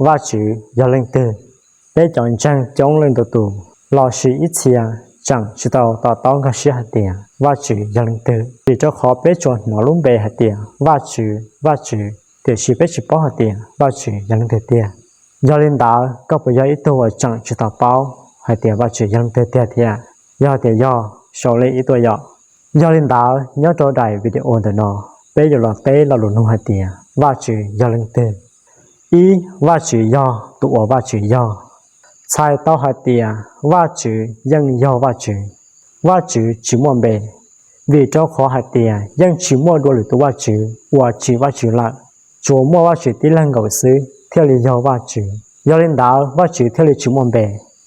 Vajtswv yog leej twg. Peb cov ntseeg coob leej ntau tus lossis ib txhia tseem tsis tau to taub nkag siab hais tias Vajtswv yog leej twg, vim rau qhov peb tsuas hnov lub npe hais tias Vajtswv, Vajtswv, tiam sis peb tsis paub hais tias Vajtswv yog leej twg tiag. Yog li ntawd, koj puas yog ib tug uas tseem tsis tau paub hais tias Vajtswv yog leej twg tiag thiab? Yog tias yog, sau li ib tuaj yom. Yog li ntawd, nyob rau daim video ntawm no, peb yuav los teb lo lus nug hais tias Vajtswv yog leej twg. Ib, Vajtswv yog tus uas Vajtswv yog. Txhais tau hais tias Vajtswv yeej yog Vajtswv. Vajtswv tsis muaj npe, vim rau qhov hais tias yeej tsis muaj dua lwm tus Vajtswv uas tsim Vajtswv lawm. Tsuas muaj Vajtswv tib leeg nkaus xwb thiaj li yog Vajtswv. Yog li ntawd, Vajtswv thiaj li tsis muaj npe.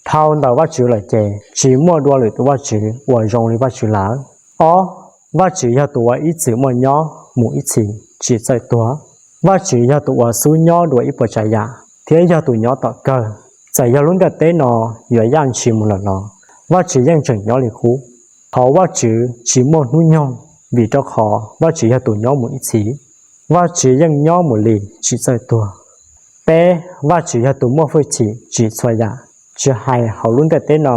Dhau ntawm Vajtswv lawm ces tsis muaj dua lwm tus Vajtswv uas zoo li Vajtswv lawm. Ob, Vajtswv yog tus uas ib txwm muaj nyob mus ib txhis, tsis txawj tuag. Vajtswv yog tus uas xub nyob dua ib puas tsav yam thiab yog tus nyob tom kawg. Txawm yog lub ntiaj teb no yuav yaj ntshis mus lawm los Vajtswv yeej tseem nyob li qub. Hauv Vajtswv tsis muaj hnub nyoog, vim rau qhov Vajtswv yog tus nyob mus ib txhis. Vajtswv yeej nyob mus li, tsis txawj tuag. Peb, Vajtswv yog tus muaj hwj chim tsim txhua yam, tsis hais hauv lub ntiaj teb no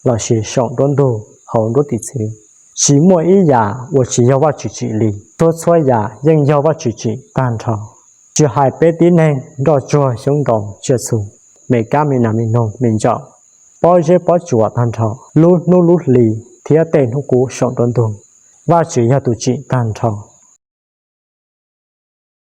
lossis saum nruab ntug, hauv nruab tiv txwv. Tsis muaj ib yam uas tsis yog Vajtswv tsim li, txhua txhua yam yeej yog Vajtswv tsim tag nrho. Tsis hais peb tib neeg nroj tsuag xyoob ntoo tsiaj txhu, me kab me nas me noog me ntsaum, pob zeb pob tsuas tag nrho, lub hnub lub hli thiab tej hnub qub saum nruab ntug, Vajtswv yog tus tsim tag nrho.